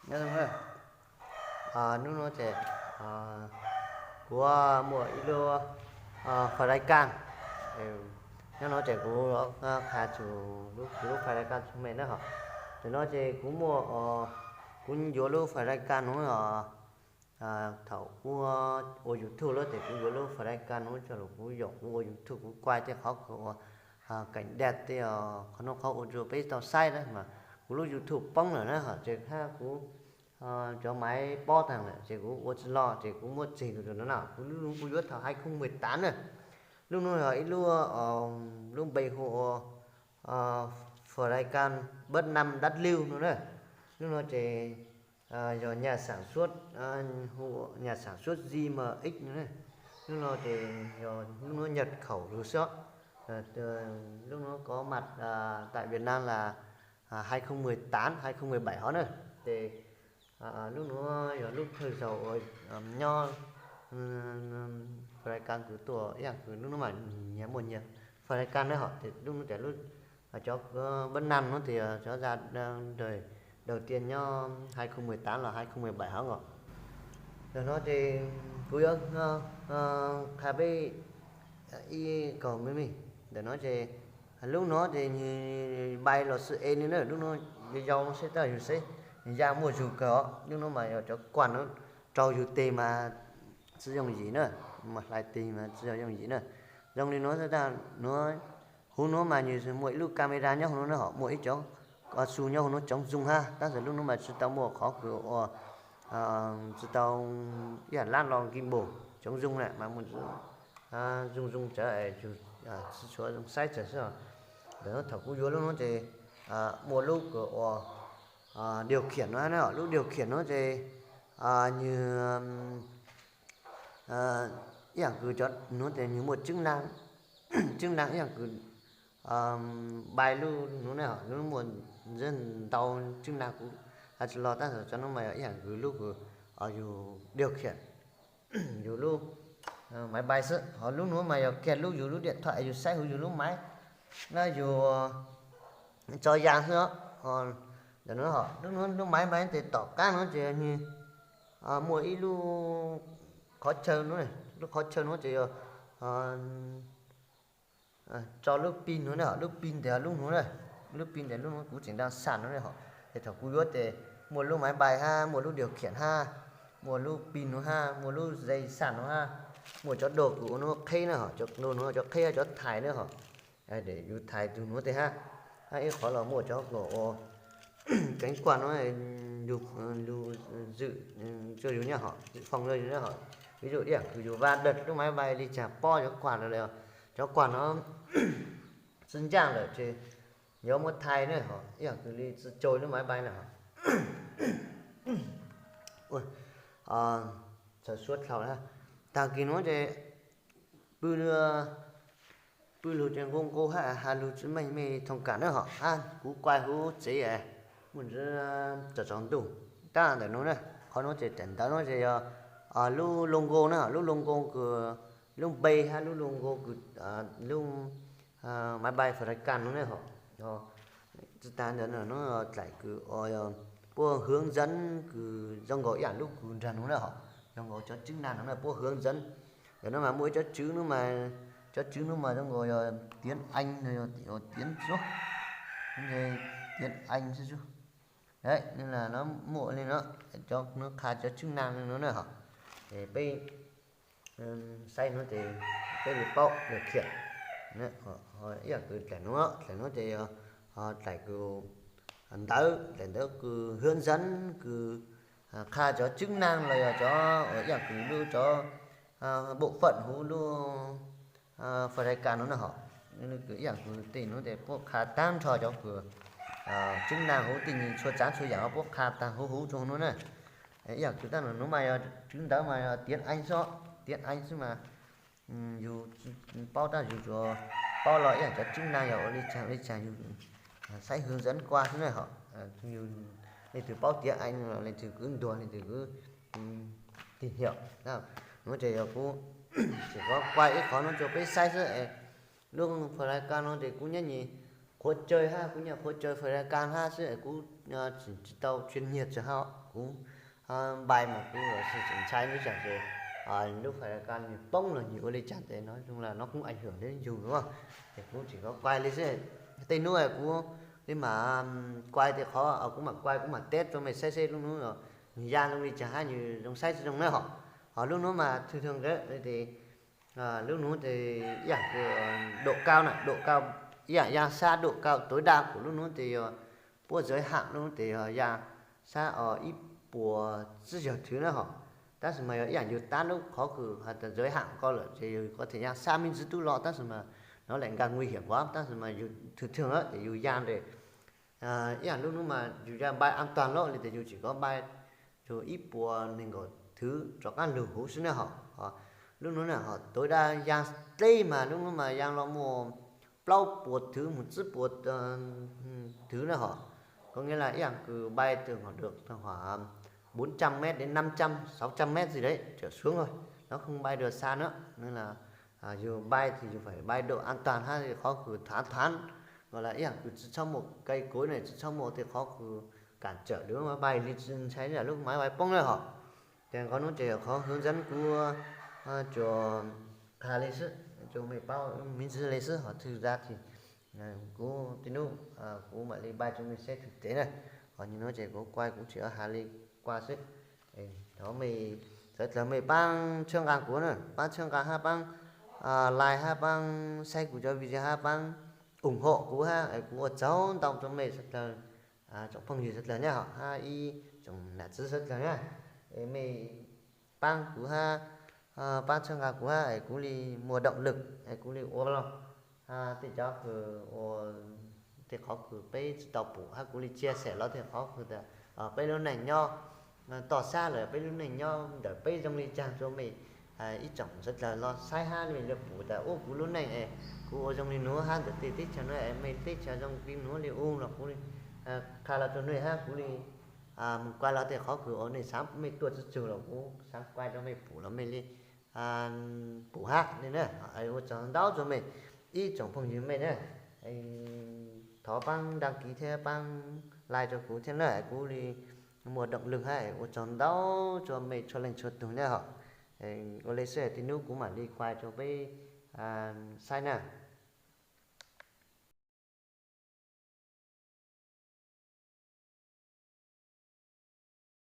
Nyob zoo na, hnub no ces kuv muaj ib lub fais lais kas. Nyob no ces kuv qha txug kuv lub fais lais kas txug me na hos. Tam no ces kuv muaj, kuv yuav lub fais lais kas no os. Thaum kuv ua YouTube lawm ces kuv yuav lub fais lais kas no coj los kuv yog kuv ua YouTube kuv kuaj tej qhov kws ua keem dej tej qhov no qhov ua rua peb tau saib na mas kuv lub YouTube poob lawm na hos ces hab kuv cov maiv pob taag lawm ces kuv ua tsi lug ces kuv muab tseg lug rua no na. Kuv lub no kuv yuav thaum hai không mười tám na. Lub no yog ib lub, lub npe hu ua fais lais kas Bớt Năm Đắt Lưu no na. Lub no ces yog nhà sản xuất, hu nhà sản xuất G M X no na. Lub no ces yog lub no nhập khẩu lug xwb. Lub no có mặt tại Việt Nam là hai không mười tám, hai không mười bảy hov na. Ces lub no yog lub thawj zaug uas nyob fais lais kas kws tuaj ib yam kws lub no mas nyias muaj nyias fais lais kas na hos. Ces lub no ces cov Bớt Năm no ces yog cov da đầu tiên nyob hai không mười tám los hai không mười bảy hov nkaus. Ntawm no ces kuv yuav qha peb ib kaug me me. Ntawm no ces lub no ces nws npai los xwb es li na, lub no yau yau seb tab yug seb nws ya muaj zug kawg os. Lub no mas yog cov kuaj no rau yug teg mas tsi yooj yim na, mas hlais teg mas tsi yooj yim na. Zoo li no tab nuav, huv nuav mas nws muaj ib lub camera nyob huv nuav na hos, muaj ib cov su nyob huv nuav chống rung hab, tab sis lub nuav mas tsi tau muaj qhov kws ua, tsi tau ib yam lab los gimbal chống rung na mas muaj rung rung tsawv, tsi tshua zoo saib tsawv xwb. Ntawm no thaum kuv yuav lub nuav ces muaj lub kws ua điều khiển no na, lub điều khiển no ces nws ib yam kws cov nuav ces nws muaj chức năng, chức năng ib yam kws npai lub nuav na, lub muaj ntau chức năng kuv has tsi los tab sis cov nuav mas yog ib yam kws lub kws yug điều khiển yug lub máy bay xwb, ho lub nuav mas yog kiag lub yug lub điện thoại yug saib huv yug lub maiv na, yug tso ya xwb. Ntawm no lub nuav lub maiv mas tes tom qab no ces nws muaj ib lub qhov chaw no, lub qhov chaw no ces yog tso lub pin no na, lub pin tes lub nuav na, lub pin tes lub nuav kuv tseem nrang xam no na hos. Ces thaum kuv yuav tes muaj lub máy bay hab, muaj lub điều khiển hab, muaj lub pin no hab, muaj lub dây sạc no hab, muaj cov đồ kws ua nuav qheb na hos, cov đồ no cov qheb cov thais na hos. Yus thais tug nuav tes hab, hab ib qhov los muaj cov ua keev kuaj no, lug zwm rua yus nyab hom, zwm foo rua yus nyab hom. Ví dụ ib yam kws yus va đợt lub máy bay li cas pob cov kuaj no, cov kuaj no tsi ncaaj lawm ces yuav muab thais na hos, ib yam kws li tsi coj lub máy bay na hos. Txhawv suab dlhau na. Tag kis nuav ces pw, pw lug ces nqoo nqoo hab has lug tsi meej mej thooj kam na hos. Kuv kuaj huv tsev muaj tsaus tsaus ntuj tab ntawm nuav na. Qhov nuav ces daim ntawv nuav ces yog lub logo na, lub logo kws, lub npe hab lub logo kws lub máy bay Falcon nuav na hos. Tsi tas ntawd nuav dlaim kws puab hướng dẫn kws zoo nkaus ib yam lub kws nraag nuav na hos, zoo nkaus cov chức năng nuav na puab hướng dẫn. Ntawm no mas muaj ib cov tswv nuav mas, cov tswv nuav mas zoo nkaus yog tiếng Anh no, yog tiếng Trung, tiếng Anh xwb. Nws muaj li no, cov nuav qha cov chức năng li no na hos. Ces peb saib nuav ces peb li paub lawm thiab. Ib yam kws dlaim nuav, dlaim nuav ces yog dlaim kws ntawv, dlaim ntawv kws hướng dẫn kws qha cov chức năng los yog cov ib yam kws lub cov bộ phận huv lub Falcon nuav na hos. Ib yam kws tej nuav ces puab qha tag nrho cov kws chức năng huv tej nyuag txhua tsav txhua yam puab qha tag huv huv rua nuav na. Ib yam kws tab nuav mas yog tswv ntawv mas yog tiếng Anh xwb, tiếng Anh xwb mas yus paub tab yus tsuas paub los ib yam cov chức năng yog ua li cas li cas yus saib hướng dẫn qua xwb na hos. Leej twg paub tiếng Anh los leej twg kuj ntuas, leej twg kuj tìm hiểu. Nuav ces yog kuv tseem kuaj ib qhov nuav rua peb saib xwb es. Lub Falcon nuav ces kuv nyob nyem qhuav caw hab, kuv nyob qhuav caw Falcon hab xwb es kuv tsis tau chuyên nghiệp tsis hab. Kuv npai mas kuv los tseem ntshai ib tsam ces lub fais kas nws poob los nws ua li cas ces no zoo li no kuj aim hwm li yus lawm, ces kuv tseem kuj kuai li xwb. Tej hnub kuv li mam kuai tej qhov kuv mam kuai kuv mam teb rau mej saib seb lub hnub nws ya zoo li cas hab nws zoo saib tsi zoo na hom. Hos lub hnub mas thwm thwm ntawd ces lub hnub ces ib yam dam kau na, dam kau, ib yam ya sab dam kau tuav daj kuv lub hnub ces yog puab zawv ham lub hnub ces yog ya sab ib puas tsib caug thwv na hom. Tab sis mas yog ib yam yus tab lub qhov kws has tas zawv ham ko lawm ces yus kuj tham ya sab me ntsis tub los tab sis mas no lam nkag nqui hiam kuv tab sis mas yus thwm thwm ces yus ya ntawm ib yam lub hnub mas yus ya npai an tag lawm li ces yus tseem kuj npai yus ib puas nees nkaum thwv rov qab lug huv xwb na hom. Lub hnub na hom tuav daj ya dleb mas lub hnub mas ya los muaj plaub puas thwv mus tsib puas thwv na hom. Có nghĩa là ib yam kws npai từ khoảng được khoảng bốn trăm mét đến năm trăm, sáu trăm mét gì đấy trở xuống thôi, nó không bay được xa nữa nên là yus npai thì yus phải bay độ an toàn hab qhov kws thav thav, gọi là ib yam kws tsi txhob muaj cây cối na, tsi txhob muaj tej qhov kws cản trở lub máy bay li tsi ntshai lub máy bay poob na hom. Ces qhov nuav ces yog qhov hướng dẫn kuv tsuas has li xwb, rau mej paub me ntsis li xwb hos thwm zaj ces kuv tej nub kuv mam li npai rau mej saib thwm cev na. Hos nyuag nuav ces kuv kuai kuv tseem has li kuaj xwb. Thov mej sawv dlawg mej paab tshawb nqaa kuv na, paab tshawb nqaa hab paab like hab paab saib kuv cov video hab paab ủng hộ kuv hab, kuv ua tsaug ntau rau mej sawv dlawg, tsoom phooj ywg sawv dlawg nyab hom hab ib tsoom nam txiv sawv dlawg na. Mej paab kuv hab, paab tshawb nqaa kuv hab es kuv li muaj động lực es kuv li ua los tej cov kws ua tej qhov kws peb tsi tau pum hab kuv li chia sẻ los tej qhov kws tas peb lub neej nyob toj sab lawm, peb lub neej nyob ntawm peb zoo li caag rua mej ib tsoom sawv dlawg los saib hab mej li pum tas ua kuv lub neej es kuv ua zoo li nuav hab ntawm tej teb chaws nuav es mej teb chaws zoo li nuav li ub los kuv li qha los rua mej hab kuv li mus kuaj los tej qhov kws ua mej xaav mej tuaj tsi tsug los kuv xaav kuaj rua mej pum los mej li pum hab li na. Ua tsaug ntau rua mej ib tsoom phooj ywg mej na. Thov paab đăng ký thiab paab like rua kuv thiab na, kuv li muaj động lực hab ua tsaug ntau rua mej txhua leej txhua tug na hom. Ua li xwb tej nub kuv mam li kuaj rua peb saib na.